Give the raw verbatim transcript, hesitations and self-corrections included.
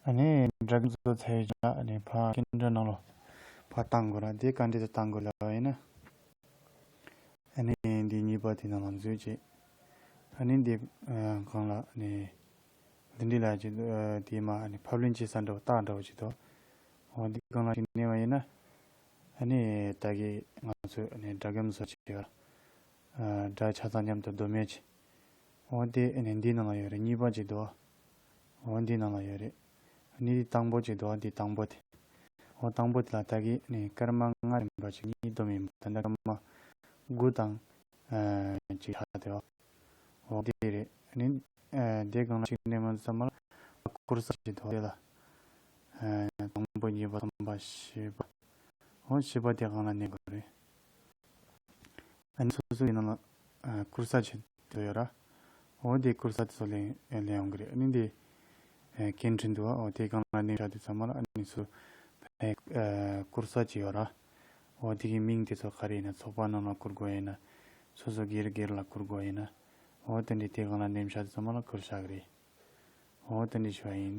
ཨ་ནི་སྒྲ་གི་བཟོ་ཚར་བའི་རྗེས་ལ་ཨ་ནི་ཕར་སྐྱེལ་འདྲ་ནང་ལོགས་ཕར་བཏང་དགོས་ར། དེ་ག་འདྲ་དུ་བཏང་དགོས་ལབ་པ་ཡིན་ན། ཨ་ནི་འདི་གཉིས་པ་དེ་ནང་ལ་འཛུལ་བྱས། ཨ་ནི་འདི་ཨ་སྒང་ལ་ཨ་ནི་འདི་འདྲ་ལ་ཅིག་ཨ་དེ་མ་ཨ་ནི་ཕབ་ལེན་བྱེད་ས་འདྲ་བོ་རྟགས་འདྲ་བོ་ཅིག་འདུག་འོ་འདི་སྒང་ལ་ཅིག་མནན་པ་ཡིན་ན། ཨ་ནི་ད་གིན་ང་ཚོས་ཨ་ནི་སྒྲ་སྒམ་བཟོ་བྱེད་ཡ། ཨ་སྒྲ་ཆ་ཚང་མཉམ་དུ་སྡོད་མེད་བྱེད། འོ་དེ་ཨ་ནི་འདི་ནང་ལ་ཡོད་རེད། གཉིས་པ་ཅིག་འདུག་འོ་འདི་ནང་ལ་ཡོད་རེད། ཨ་ནི་འདི་དང་པོ་ཅིག་འདུག་འདི་དང་པོ་དེ། འོ་དང་པོ་དེ་ལ་ད་གིན་ཨ་ནི་སྐར་མ་ལྔ་རིམ་པ་ཅིག་གཉིས་སྡོམ་ཡིན་པ། ད་ལྟ་སྐར་མ་དགུ་དང་ཨ་ཅིག་ཆགས་བསྡད་པ། འོ་དེ་རེད། ཨ་ནི་ཨ་དེ་སྒང་ལ་ཅིག་མནན་པ་ཙམ་པ་ལ་ཁུར་ས་ཅིག་འདུག་དེ་ལ་ཨ་དང་པོ་གཉིས་པ་གསུམ་པ་བཞི་པ། འོ་བཞི་པ་དེ་སྒང་ལ་མནན་དགོས་རེད། ཨ་ནི་སོ་སོའི་ནང་ལ་ཨ་ཁུར་ས་ཅིག་འདུག་ཡོད་ར། འོ་དེ་ཁུར་ས་དེ་ཚོ་ལེན་ལེན་ཡོང་གི་རེད། ཨ་ནི་དེ་ཨ་སྐད་འཕྲིན་འདུག་འོ་དེ་སྒང་ལ་མནན་བཞག་དུས་ཙམ་པ་ལ་ཨ་ནི་སོ་ཨ་ཁུར་ས་ཅིག་ཡོད་ར། འོ་དེ་གི་མིང་དེ་ཚོ་ག་རེ་ཡིན་ན། ཚོགས་པ་ནང་ལ་ཁུར་དགོས་ཡིན་ན། སོ་སོ་སྒེར་སྒེར་ལ་ཁུར་དགོས་ཡིན་ན། འོ་དེ་འདྲའི་དེ་སྒང་ལ་མནན་བཞག་དུས་ཙམ་པ་ལ་ཁུར་བཞག་གི་རེད། འོ་དེ་འདྲའི་ཞུ་བ་ཡིན།